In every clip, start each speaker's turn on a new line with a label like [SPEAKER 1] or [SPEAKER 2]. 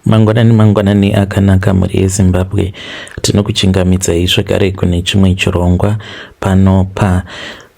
[SPEAKER 1] Mangwanani mangwanani akanaka mhuri yeZimbabwe. Tinokuchingamidzai zvekare kune chimwe chirongwa pano pa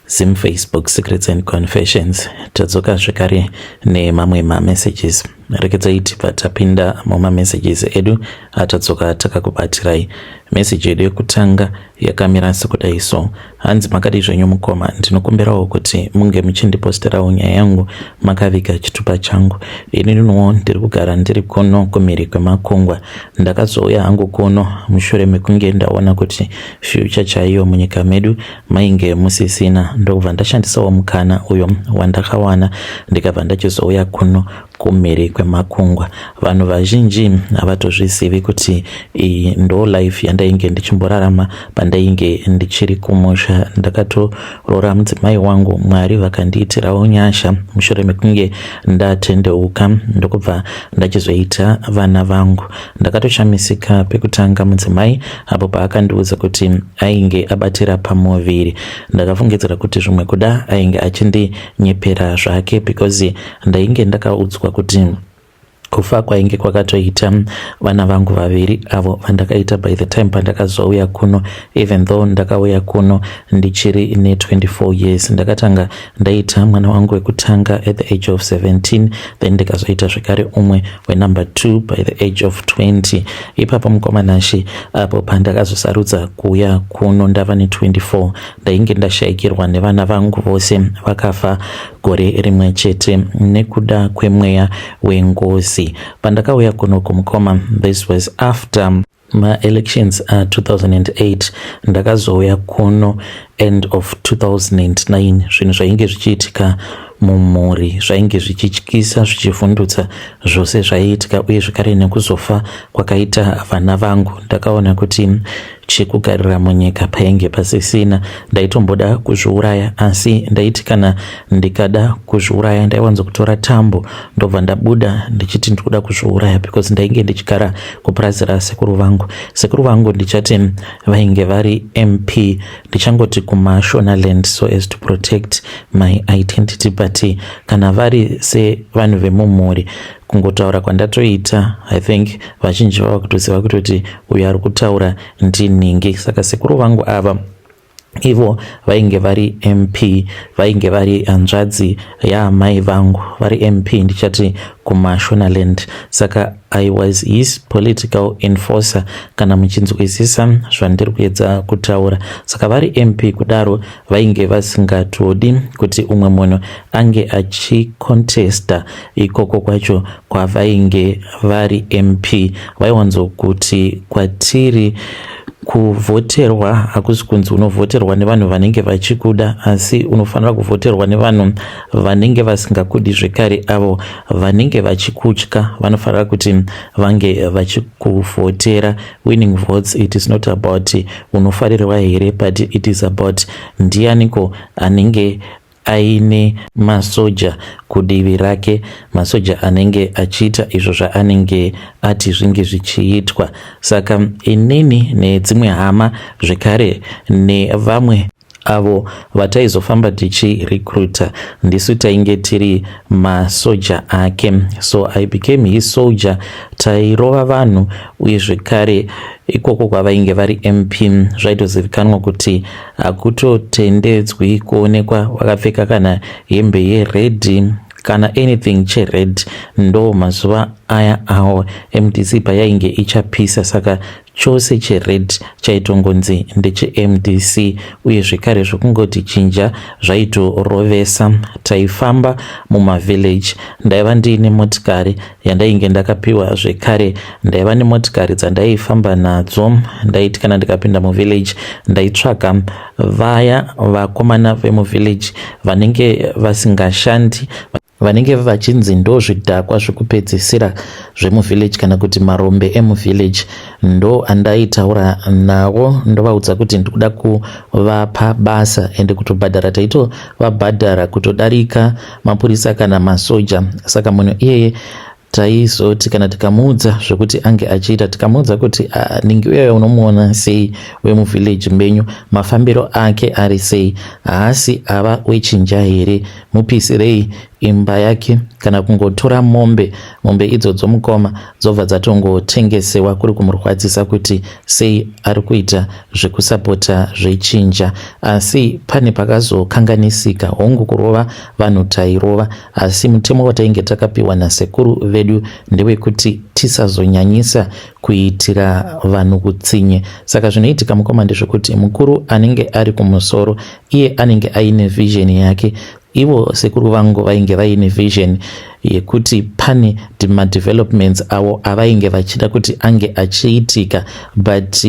[SPEAKER 1] Zim Facebook Secrets and Confessions. Tadzoka zvekare nemamwe mamessages. Rekedzai tibva tapinda mumamessages edu atadzoka takakubatirai. Message yedu yekutanga yakamira sekudai so. Hanzi makadii zvenyu mukoma, ndinokumbirawo kuti munge muchindiposterawo nyaya yangu makaviga chitupa changu. Ininiwo ndiri kugara ndiri kuno kumhiri kwemakungwa. Ndakazouya hangu kuno mushure mekunge ndaona kuti future chaiyo munyika medu mainge musisina, ndokubva ndashandisawo mukana uyo wandakawana ndikabva ndachizouya kuno kumhiri kwemakungwa. Vanhu vazhinji havatozvizivi kuti iyi ndo life yandainge ndichimborarama pandainge ndichiri kumusha. Ndakatoroora mudzimai wangu, Mwari vakandiitirawo nyasha mushure mekunge ndatendeuka ndokubva ndachizoita vana vangu. Ndakatoshamisika pekutanga mudzimai apo paakandiudza kuti ainge abatira pamuviri. Ndakafungidzira kuti zvimwe kuda ainge achindinyepera zvake because Ndainge ndakaudzwa kuti kufa kwainge kwakatoita vana vangu vaviri avo vandakaita by the time pandakazouya kuno, even though ndakauya kuno ndichiri ne24 years. Ndakatanga ndaita mwana wangu wekutanga at the age of 17, then ndikazoita zvekare umwe wenumber 2 by the age of 20. Ipapo mukoma Nashe, apo pandakazosarudza kuuya kuno ndava ne24, ndainge ndashaikirwa nevana vangu vose, vakafa gore rimwe chete nekuda kwemweya wengozi. Pandakauya kuno kumukoma, this was after maelections a2008. Ndakazouya kuno end of 2009. Zvinhu zvainge zvichiitika mumhuri zvainge zvichityisa, zvichivhundutsa, zvose zvaiitika, uye zvekare nekuzofa kwakaita vana vangu, ndakaona kuti chekugarira munyika painge pasisina. Ndaitomboda kuzviuraya, asi ndaiti kana ndikada kuzviuraya ndaiwanza kutora tambo ndobva ndabuda ndichiti ndikuda kuzviuraya, because ndainge ndichigara kupurazi rasekuru vangu. Sekuru vangu ndichati vainge vari MP, ndichangoti kuMashonaland so as to protect my identity, but kana vari sevanhu vemumhuri, kungotaura kwandatoita, I think vazhinji vava kutoziva kutoti uyo ari kutaura ndinhingi. Saka sekuru vangu ava ivo vainge vari MP, vainge vari hanzvadzi yaamai vangu, vari MP ndichati kuMashonaland. Saka I was his political enforcer, kana muchinzwisisa zvandiri kuedza kutaura. Saka vari MP kudaro, vainge vasingatodi kuti umwe munhu ange achicontesta ikoko kwacho kwavainge vari MP. Vaiwanzokuti kwatiri, kuvhoterwa hakusi kunzi unovhoterwa nevanhu vanenge vachikuda, asi unofanira kuvhoterwa nevanhu vanenge vasingakudi zvekare. Avo vanenge vachikutya vanofanira kuti vange vachikuvhotera. Winning votes, it is not about unofarirwa here, but it is about ndianiko anenge aine masoja kudivi rake, masoja anenge achiita izvo zvaanenge ati zvinge zvichiitwa. Saka inini nedzimwe hama zvekare nevamwe avo vataizofamba tichirecruita, ndisu tainge tiri masoja ake. So I became his soldier. Tairova vanhu, uye zvekare ikoko kwavainge vari MP zvaitozivikanwa kuti hakutotendedzwi kuonekwa wakapfeka kana hembe yered kana anything chered. Ndo mazuva aya awo MDC payainge ichapisa, saka chose chered chaitongonzi ndecheMDC, uye zvekare zvokungoti chinja zvaitorovesa. Taifamba mumavillage. Ndaiva ndiine motikari yandainge ndakapiwa, zvekare ndaiva nemotikari dzandaifamba nadzo. Ndaiti kana ndikapinda muvillage, ndaitsvaga vaya vakomana vemuvillage vanenge vasingashandi, vanenge vachinzi ndo zvidhakwa zvekupedzisira zvemuvillage kana kuti marombe emuvillage. Ndo andaitaura nawo, ndovaudza kuti ndikuda kuvapa basa, ende kutobhadhara taitovabhadhara kutodarika mapurisa kana masoja. Saka munhu iyeye taizoti kana tikamuudza zvekuti ange achiita, tikamuudza kuti ningi uyoyo unomuona sei wemuvillage menyu, mafambiro ake ari sei, haasi ava wechinja here, mupisirei. imba yake kana kungotora mombe, mombe idzodzo mukoma dzobva dzatongotengesewa kuri kumurwadzisa kuti sei ari kuita zvekusapota zvechinja. Asi pane pakazokanganisika, hongu kurova vanhu tairova, asi mutemo watainge takapiwa nasekuru vedu ndewekuti tisazonyanyisa kuitira vanhu utsinye. Saka zvinoitika mukoma ndezvekuti mukuru anenge ari kumusoro iye anenge aine vision yake. Ivo sekuru vangu vainge vaine vision yekuti pane madevelopments avo avainge vachida kuti ange achiitika, but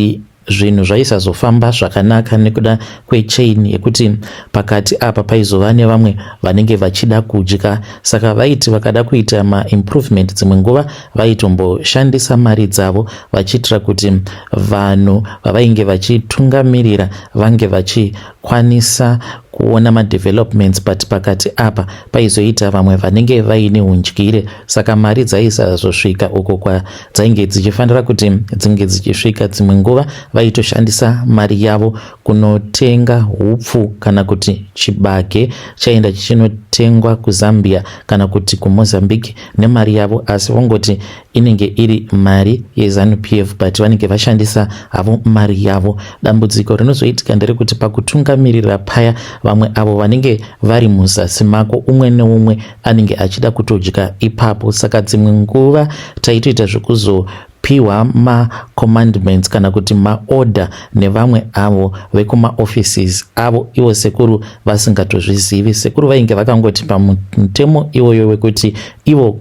[SPEAKER 1] zvinhu zvaisazofamba zvakanaka nekuda kwechain yekuti pakati apa paizova nevamwe vanenge vachida kudya. Saka vaiti vakada kuita maimprovement dzimwe nguva vaitomboshandisa mari dzavo vachiitira kuti vanhu vavainge vachitungamirira vange vachikwanisa kuona madevelopments, but pakati apa paizoita vamwe vanenge vaine undyire, saka mari dzaisazosvika uko kwadzainge dzichifanira kuti dzinge dzichisvika. Dzimwe nguva vaitoshandisa mari yavo kunotenga hupfu kana kuti chibage chaenda chichinotengwa kuZambia kana kuti kuMozambique nemari yavo, asi vongoti inenge iri mari yeZANU PF, but vanenge vashandisa havo mari yavo. Dambudziko rinozoitika nderekuti pakutungamirira paya, vamwe avo vanenge vari muzasi mako, umwe neumwe anenge achida kutodya ipapo. Saka dzimwe nguva taitoita zvekuzopiwa macommandments kana kuti maorder nevamwe avo vekumaoffices avo, ivo sekuru vasingatozvizivi. Sekuru vainge vakangoti pamutemo iwoyo wekuti ivo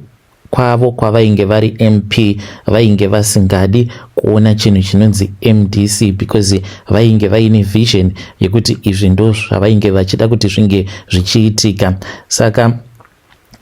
[SPEAKER 1] kwavo kwavainge vari MP vainge vasingadi kuona chinhu chinonzi MDC, because vainge vaine vision yekuti izvi ndo zvavainge vachida kuti zvinge zvichiitika. Saka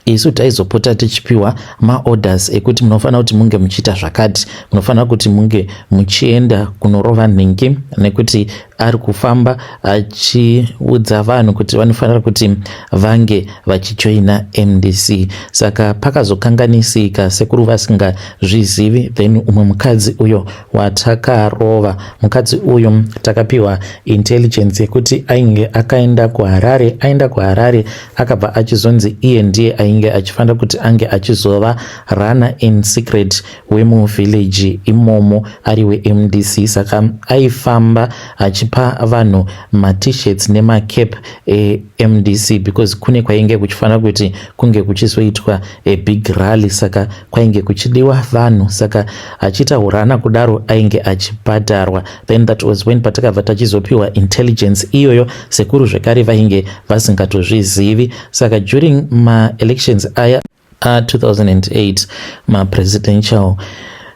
[SPEAKER 1] isu taizopota tichipiwa maorders ekuti munofanira kuti munge muchiita zvakati, munofanira kuti munge muchienda kunorova nhingi nekuti ari kufamba achiudza vanhu kuti vanofanira kuti vange vachijoina MDC. Saka pakazokanganisika sekuru vasingazvizivi. Then umwe mukadzi uyo watakarova, mukadzi uyu takapiwa intelligence yekuti ainge akaenda kuHarare. Aenda kuHarare akabva achizonzi iye ndiye ainge achifanira kuti ange achizova runner in secret wemuvillage imomo ari weMDC. Saka aifamba achipa vanhu maT-shirts nemacap eMDC because kune kwainge kuchifanira kuti kunge kuchizoitwa abig rally, saka kwainge kuchidiwa vanhu. Saka achiita urana kudaro ainge achibhadharwa. Then that was when patakabva tachizopiwa intelligence iyoyo, sekuru zvekare vainge vasingatozvizivi. Saka during maelections aya a2008, mapresidential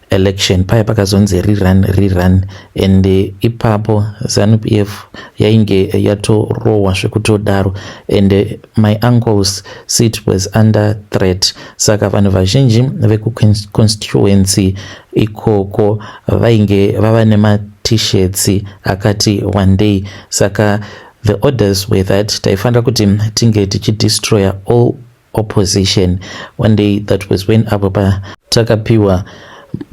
[SPEAKER 1] election paya, pakazonzi rerun, rerun, and ipapo ZANU PF yainge yatorohwa zvekutodaro and my uncle's seat was under threat. Saka vanhu vazhinji vekuconstituency ikoko vainge vava nemaT-shirts akati one day. Saka the orders were that taifanira kuti tinge tichidestroya all opposition. One day, that was when apo patakapiwa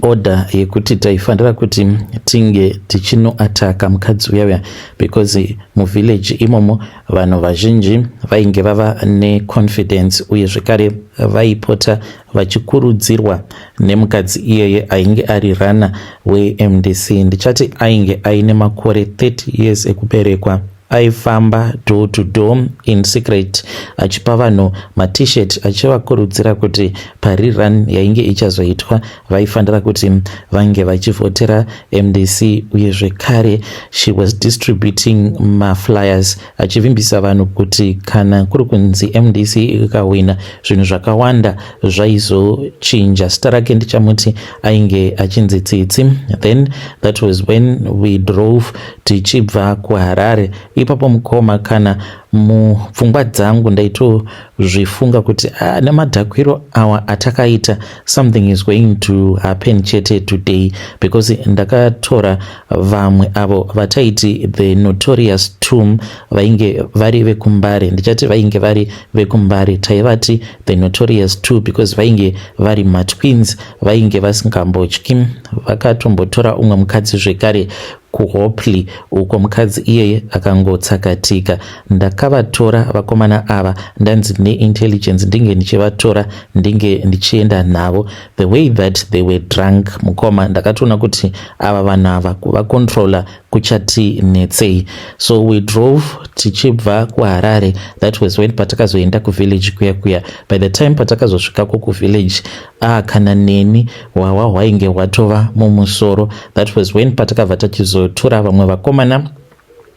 [SPEAKER 1] order yekuti taifanira kuti tinge tichinoataka mukadzi uya uya, because muvillage imomo vanhu vazhinji vainge vava neconfidence uye zvekare vaipota vachikurudzirwa nemukadzi iyeye ainge ari runner weMDC. Ndichati ainge aine makore 30 years ekuberekwa. Aifamba door to door in secret achipa vanhu maT-shirt, achivakurudzira kuti parerun yainge ichazoitwa vaifanira kuti vange vachivhotera MDC. Uye zvekare she was distributing maflyers achivimbisa vanhu kuti kana kuri kunzi MDC ikahwina, zvinhu zvakawanda zvaizochinja. Zita rake ndichamuti ainge achinzi Tsitsi. Then that was when we drove tichibva kuHarare. Ipapo mukoma, kana mupfungwa dzangu ndaitozvifunga kuti ah, nemadhakwiro awa atakaita, something is going to happen chete today, because ndakatora vamwe avo vataiti the Notorious Two, vainge vari vekuMbare. Ndichati vainge vari vekuMbare, taivati the Notorious Two because vainge vari matwins, vainge vasingambotyi. Vakatombotora umwe mukadzi zvekare. kuHopley uko mukadzi iyeye akangotsakatika. Ndakavatora vakomana ava ndanzi neintelligence ndinge ndichivatora ndinge ndichienda navo. The way that they were drunk mukoma ndakatoona kuti ava vanhu ava kuvacontroller kuchatinetsei. So we drove tichibva kuHarare. That was when patakazoenda kuvillage kuya kuya. By the time patakazosvikako kuvillage, ah, kana neni hwahwa hwainge hwatova mumusoro. That was when patakabva tachizotora vamwe vakomana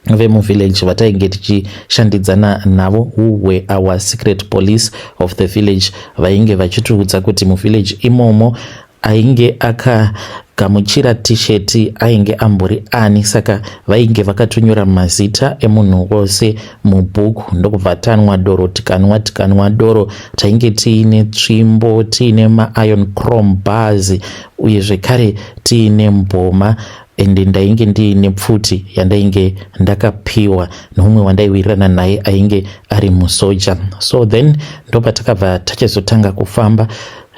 [SPEAKER 1] vemuvillage vatainge tichishandidzana navo, who were our secret police of the village. Vainge vachitiudza kuti muvillage imomo ainge akagamuchira tisheti ainge ambori ani. Saka vainge vakatonyora mazita emunhu wose mubhuku. Ndokubva tanwa doro, tikanwa, tikanwa doro. Tainge tiine tsvimbo, tiine mairon chrome bars, uye zvekare tiine mboma, ende ndainge ndiine pfuti yandainge ndakapiwa neumwe wandaiwirirana naye ainge ari musoja. So then ndopatakabva tachizotanga kufamba.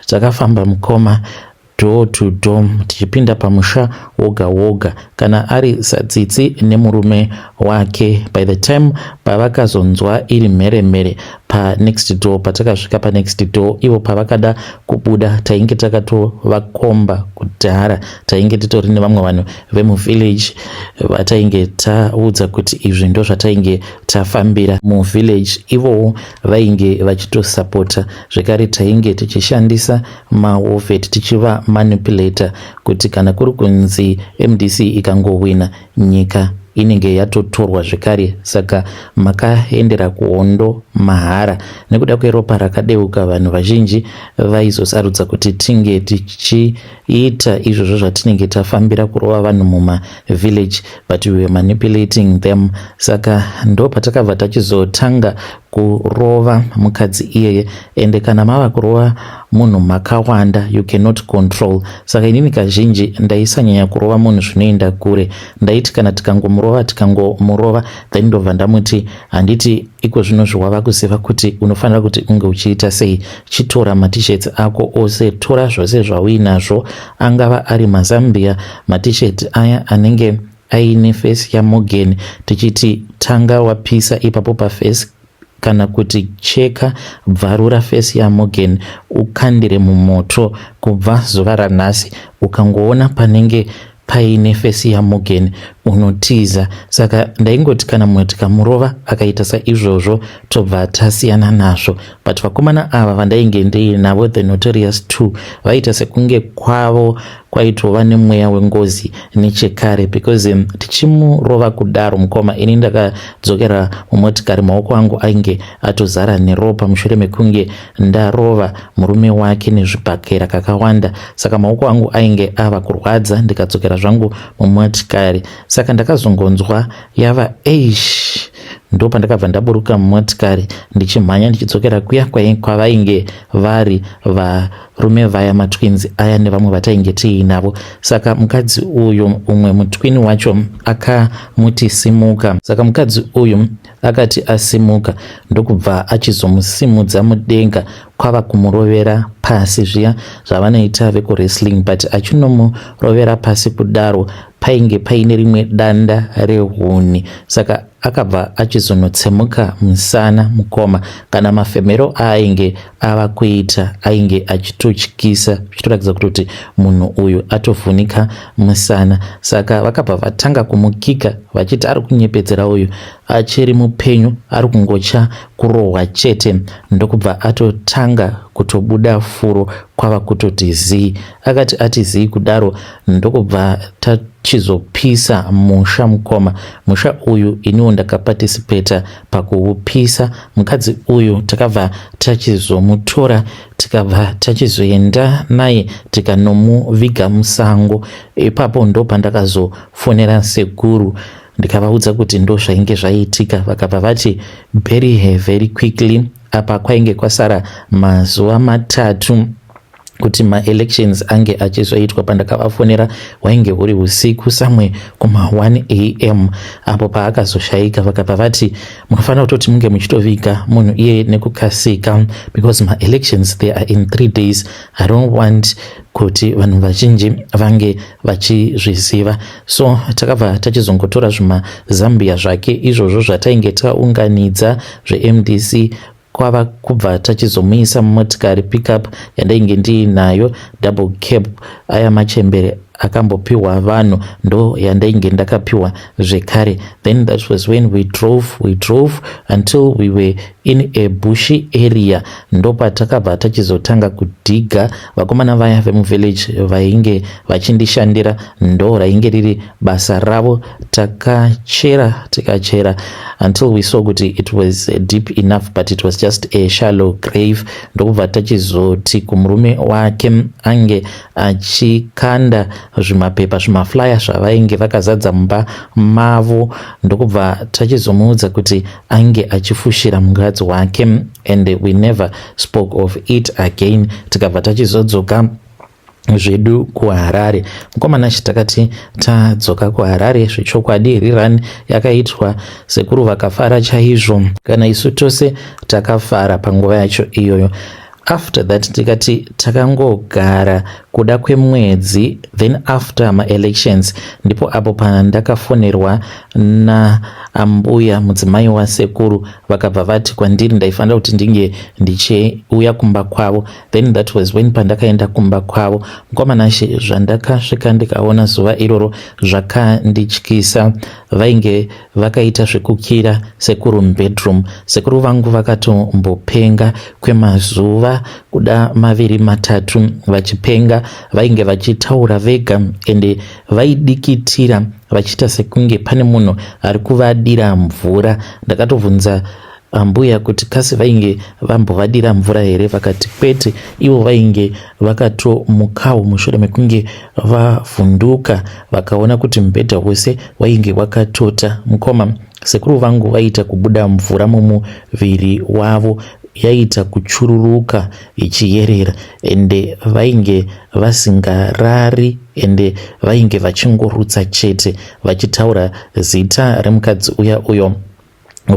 [SPEAKER 1] Takafamba mukoma, door to door, tichipinda pamusha woga woga, kana ari satsitsi nemurume wake. By the time pavakazonzwa iri mheremhere panext door, patakasvika panext door, ivo pavakada kubuda tainge takatovakomba kudhara. Tainge titori nevamwe vanhu vemuvillage vatainge taudza kuti izvi ndo zvatainge tafambira muvillage. Ivowo vainge vachitosapota zvekare. Tainge tichishandisa mawarvet tichivamanipulata kuti kana kuri kunzi MDC ikangowina, nyika inenge yatotorwa zvekare, saka makaendera kuhondo mahara nekuda kweropa rakadeuka. Vanhu vazhinji vaizosarudza kuti tinge tichiita izvozvo zvatinenge tafambira, kurova vanhu mumavillage, but we were manipulating them. Saka ndo patakabva tachizotanga kurova mukadzi iyeye. Ende kana mava kurova munhu makawanda, you cannot control. Saka inini kazhinji ndaisanyanya kurova munhu zvinoenda kure. Ndaiti kana tikangomurova, tikangomurova, then ndobva ndamuti, "Handiti iko zvino zviwava kuziva kuti unofanira kuti unge uchiita sei? Chitora matishets ako ose, tora zvose zvauinazvo, angava ari mazambia, matishet aya anenge aine face yaMorgan." Tichiti, "Tanga wapisa ipapo paface, kana kuti cheka, bvarura face yaMorgan, ukandire mumoto. Kubva zuva ranhasi ukangoona panenge paine face yaMorgan, unotiza." Saka ndaingoti kana mumwe tikamurova akaita saizvozvo, tobva tasiyana nazvo. But vakomana ava vandainge ndiinavo, the Notorious Two, vaita sekunge kwavo kwaitova nemweya wengozi nechekare, because tichimurova kudaro mukoma, ini ndakadzokera mumotikari, maoko angu ainge atozara neropa mushure mekunge ndarova murume wake nezvibhakera kakawanda. Saka maoko angu ainge ava kurwadza. Ndikadzokera zvangu mumotikari. Saka ndakazongonzwa yava eish, ndo pandakabva ndaburuka mumotikari ndichimhanya ndichidzokera kuya kwavainge vari varume vaya, matwins aya nevamwe vatainge tiinavo. Saka mukadzi uyu, umwe mutwin wacho akamuti, "Simuka." Saka mukadzi uyu akati asimuka, ndokubva achizomusimudza mudenga kwava kumurovera pasi, zviya zvavanoita vekuwrestling. But achinomurovera pasi kudaro, painge paine rimwe danda rehuni, saka akabva achizonotsemuka musana mukoma. Kana mafemero aainge ava kuita ainge achitotyisa, zvichitoratidza kutoti munhu uyu atovhunika musana. Saka vakabva vatanga kumukika vachiti ari kunyepedzera uyu, achiri mupenyu, ari kungotya kurohwa chete. Ndokubva atotanga kutobuda furo kwava kutoti zii. Akati ati zii kudaro, ndokubva tachizopisa musha mukoma. Musha uyu iniwo ndakapatisipeta pakuupisa. Mukadzi uyu takabva tachizomutora, tikabva tachizoenda naye, tikanomuviga musango. Ipapo ndo pandakazofonera sekuru, ndikavaudza kuti ndo zvainge zvaitika. Vakabva vati, "Bury her very quickly." Apa kwainge kwasara mazuva 3. Kuti maelections ange achizoitwa, pandakavafonera hwainge huri usiku, somewhere kuma1 am apo paakazoshayika. Vakabva vati munofanira kutoti munge muchitoviga munhu iye nekukasika because maelections, they are in 3 days. I don't want kuti vanhu vazhinji vange vachizviziva. So takabva tachizongotora zvimazambia zvake izvozvo zvatainge taunganidza zveMDC, kwava kubva tachizomuisa mumotikari pickup yandainge ndiinayo, double cab, aya machembere akambopiwa vanhu, ndo yandainge ndakapiwa zvekare. Then that was when we drove, we drove until we were in a bushy area. Ndopatakabva tachizotanga kudhiga. Vakomana vaya vemuvillage vainge vachindishandira, ndo rainge riri basa ravo. Takachera, tikachera until we saw kuti it was deep enough, but it was just a shallow grave. Ndokubva tachizoti kumurume wake ange achikanda zvimapepa, zvimaflyer zvavainge vakazadza mumba mavo. Ndokubva tachizomuudza kuti ange achifushira mukadzi wake, and we never spoke of it again. Tikabva tachizodzoka zvedu kuHarare. Mukomana, takati tadzoka kuHarare, zvechokwadi rerun yakaitwa, sekuru vakafara chaizvo, kana isu tose takafara panguva yacho iyoyo. After that, tikati takangogara kuda kwemwedzi. Then after maelections, ndipo apo pandakafonerwa naambuya, mudzimai wasekuru. Vakabva vati kwandiri ndaifanira kuti ndinge ndichiuya kumba kwavo. Then that was when pandakaenda kumba kwavo. Mukomanashe, zvandakasvika ndikaona zuva iroro zvakandityisa. Vainge vakaita zvekukira sekuru mubedroom. Sekuru vangu vakatombopenga kwemazuva kuda maviri matatu vachipenga. Vainge vachitaura vega ende vaidikitira vachiita sekunge pane munhu ari kuvadira mvura. Ndakatobvunza ambuya kuti kasi vainge vambovadira mvura here? Vakati kwete, ivo vainge vakatomukawo mushure mekunge vavhunduka, vakaona kuti mubhedha wose wainge wakatota. Mukoma, sekuru vangu vaiita kubuda mvura mumuviri wavo, yaiita kuchururuka ichiyerera, ende vainge vasingarari, ende vainge vachingorutsa chete, vachitaura zita remukadzi uya uyo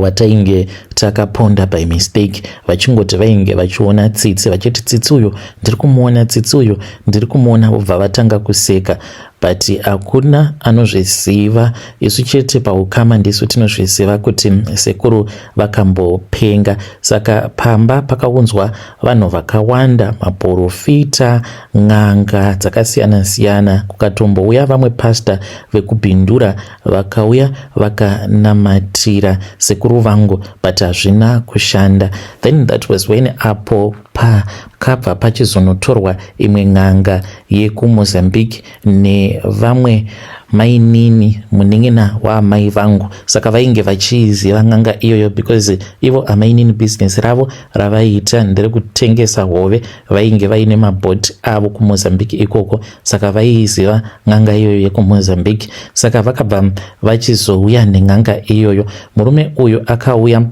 [SPEAKER 1] watainge takaponda by mistake, vachingoti vainge vachiona Tsitsi, vachiti, "Tsitsi uyo ndiri kumuona, Tsitsi uyo ndiri kumuona." Vobva vatanga kuseka, but hakuna anozviziva, isu chete paukama ndisu tinozviziva kuti sekuru vakambopenga. Saka pamba pakaunzwa vanhu vakawanda, maprofita, n'anga dzakasiyana-siyana, kukatombouya vamwe pasta vekubhindura, vakauya vakanamatira sekuru vangu, but hazvina kushanda. Then that was when apo pakabva pachizonotorwa imwe n'anga yekuMozambique nevamwe mainini, munin'ina waamai vangu. Saka vainge vachiiziva n'anga iyoyo because ivo amainini bhizinesi ravo ravaiita nderekutengesa hove. Vainge vaine mabhoti avo kuMozambique ikoko, saka vaiiziva n'anga iyoyo yekuMozambique. Saka vakabva vachizouya nen'anga iyoyo. Murume uyu akauya,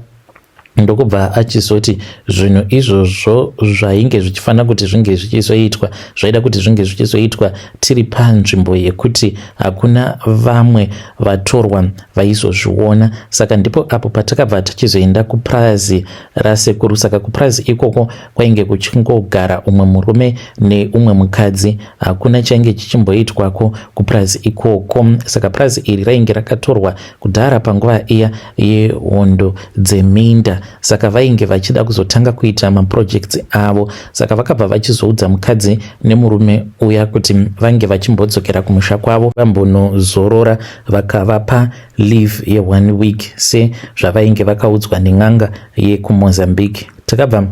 [SPEAKER 1] ndokubva achizoti zvinhu izvozvo zvainge zvichifanira kuti zvinge zvichizoitwa, zvaida kuti zvinge zvichizoitwa tiri panzvimbo yekuti hakuna vamwe vatorwa vaizozviona. Saka ndipo apo patakabva tichizoenda kupurazi rasekuru. Saka kupurazi ikoko kwainge kuchingogara umwe murume neumwe mukadzi, hakuna chainge chichimboitwako kupurazi ikoko. Saka purazi iri rainge rakatorwa kudhara panguva iya yehondo dzeminda, saka vainge vachida kuzotanga kuita maprojects avo. Saka vakabva vachizoudza mukadzi nemurume uya kuti vange vachimbodzokera kumusha kwavo vambonozorora. Vakavapa leave ye1 week sezvavainge vakaudzwa nen'anga yekuMozambique. Takabva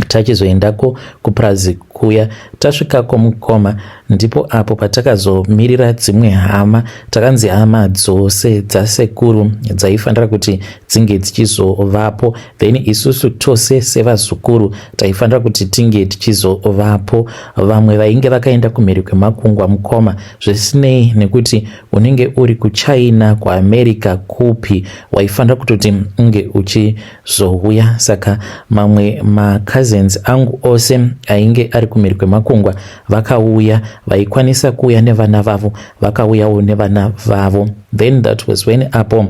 [SPEAKER 1] tachizoendako kupurazi kuya. Tasvikako, mukoma, Ndipo apo patakazomirira dzimwe hama. Takanzi hama dzose dzasekuru dzaifanira kuti dzinge dzichizovapo, then isusu tose sevazukuru taifanira kuti tinge tichizovapo. Vamwe vainge vakaenda kumhiri kwemakungwa mukoma, zvisinei nekuti unenge uri kuChina, kuAmerica, kupi, waifanira kutoti unge uchizouya. Saka mamwe macousins angu ose ainge ari kumhiri kwemakungwa vakauya, vaikwanisa kuuya nevana vavo vakauyawo nevana vavo. Then that was when apo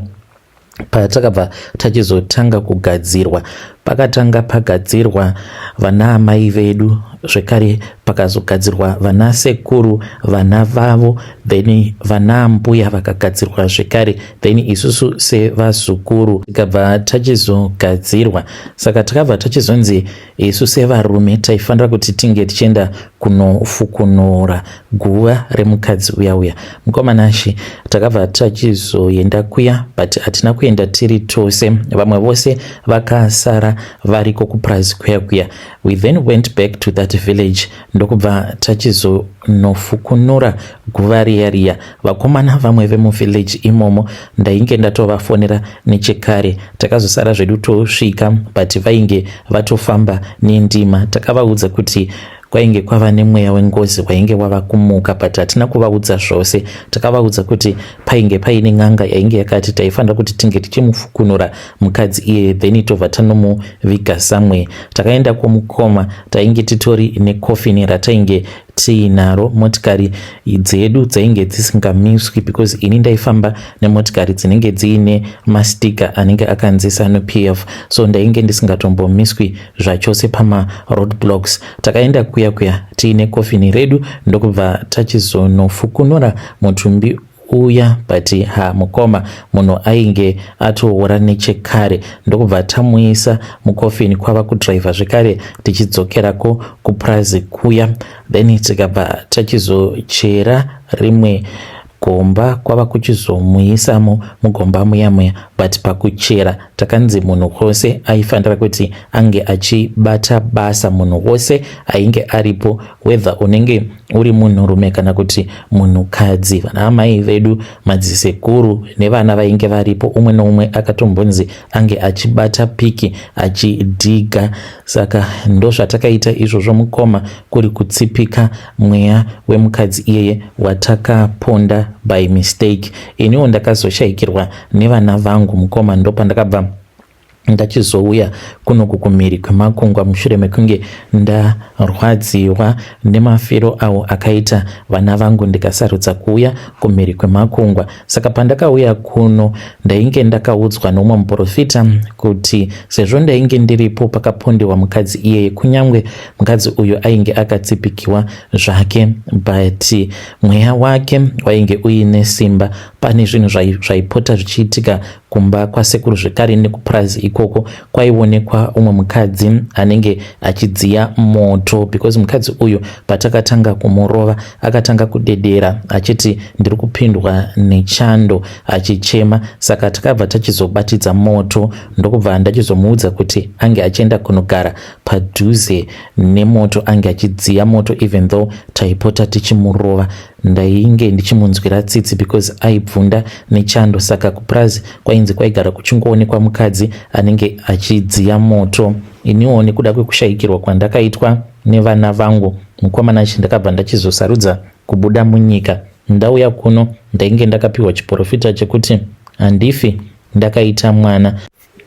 [SPEAKER 1] patakabva tachizotanga kugadzirwa. Pakatanga pagadzirwa vana amai vedu, zvekare pakazogadzirwa vana sekuru, vana vavo, then vana mbuya vakagadzirwa zvekare, then isusu sevazukuru tikabva tachizogadzirwa. Saka takabva tachizonzi isu sevarume taifanira kuti tinge tichienda kunofukunura guva remukadzi uya uya. Mukomanashi, takabva tachizoenda kuya, but hatina kuenda tiri tose, vamwe vose vakasara variko kupurazi kuya kuya. We then went back to that village, ndokubva tachizonofukunura guva riya riya. Vakomana vamwe vemuvillage imomo ndainge ndatovafonera nechekare. Takazosara zvedu tosvika, but vainge vatofamba nendima. Takavaudza kuti kwainge kwava nemweya wengozi wainge wava kumuka, but hatina kuvaudza zvose. Takavaudza kuti painge paine n'anga yainge yakati taifanira kuti tinge tichimufukunura mukadzi iye, then tobva tanomuviga somewhere. Takaenda kwomukoma, tainge titori nekofini ratainge tiinaro. Motikari dzedu dzainge dzisingamiswi because ini ndaifamba nemotikari dzinenge dziine masticker anenge akanzi ZANU PF, so ndainge ndisingatombomiswi zvachose pamaroad blocks. Takaenda kuya kuya tiine kofini redu, ndokubva tachizonofukunura mutumbi uya, but ha, mukoma, munhu ainge atoora nechekare. Ndokubva tamuisa mukofini, kwava kudhiraivha zvekare tichidzokerako kupurazi kuya. Then tikabva tachizochera rimwe gomba, kwava kuchizomuisamo mugomba muya muya. But pakuchera takanzi munhu wose aifanira kuti ange achibata basa, munhu wose ainge aripo, whether unenge uri munhurume kana kuti munhukadzi, vana amai vedu, madzisekuru nevana vainge varipo, umwe neumwe akatombonzi ange achibata piki achidhiga. Saka ndozvatakaita izvozvo mukoma, kuri kutsipika mweya wemukadzi iyeye watakaponda by mistake. Iniwo ndakazoshayikirwa nevana vangu mukoma, ndopandakabva ndachizouya kunoku kumhiri kwemakungwa mushure mekunge ndarwadziwa nemafiro awo akaita vana vangu, ndikasarudza kuuya kumhiri kwemakungwa. Saka pandakauya kuno ndainge ndakaudzwa nomumwe muprofita kuti sezvo ndainge ndiripo pakapondewa mukadzi iyeye, kunyange mukadzi uyu ainge akatsipikiwa zvake, but mweya wake wainge uine simba. Pane zvinhu zvaipota zvichiitika kumba kwasekuru zvekare nekupurazi ikoko. Kwaionekwa umwe mukadzi anenge achidziya moto, because mukadzi uyu patakatanga kumurova akatanga kudedera achiti, "Ndiri kupindwa nechando," achichema. Saka takabva tachizobatidza moto, ndokubva ndachizomuudza kuti ange achienda kunogara padhuze nemoto, ange achidziya moto even though taipota tichimurova. Ndainge ndichimunzwira tsitsi because aibvunda nechando. Saka kupurazi kwainzi kwaigara kuchingoonekwa mukadzi anenge achidziya moto. Iniwo nekuda kwekushayikirwa kwandakaitwa nevana vangu mukomana chi, ndakabva ndachizosarudza kubuda munyika. Ndauya kuno ndainge ndakapiwa chiprofita chekuti handifi ndakaita mwana,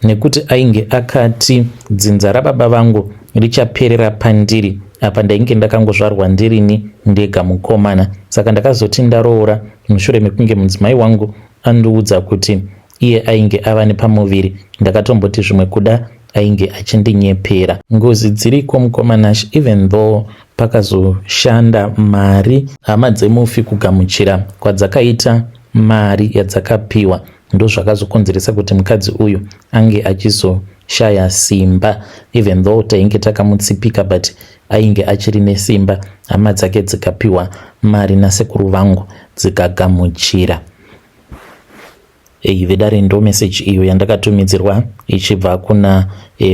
[SPEAKER 1] nekuti ainge akati dzinza rababa vangu richaperera pandiri. Apa ndainge ndakangozvarwa ndirini ndega mukomana. Saka ndakazoti ndaroora, mushure mekunge mudzimai wangu andiudza kuti iye ainge ava nepamuviri, ndakatomboti zvimwe kuda ainge achindinyepera. Ngozi dziriko mukomanash. Even though pakazoshanda mari, hama dzemufi kugamuchira kwadzakaita mari yadzakapiwa ndozvakazokonzeresa kuti mukadzi uyu ange achizoshaya simba. Even though tainge takamutsipika, but ainge achiri nesimba. Hama dzake dzikapiwa mari nasekuru vangu dzikagamuchira. Ei vedare, ndo meseji iyo yandakatumidzirwa ichibva kuna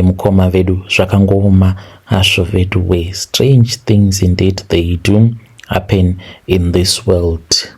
[SPEAKER 1] mukoma vedu. Zvakangooma hazvo vedu we. Strange things indeed they do. happen in this world.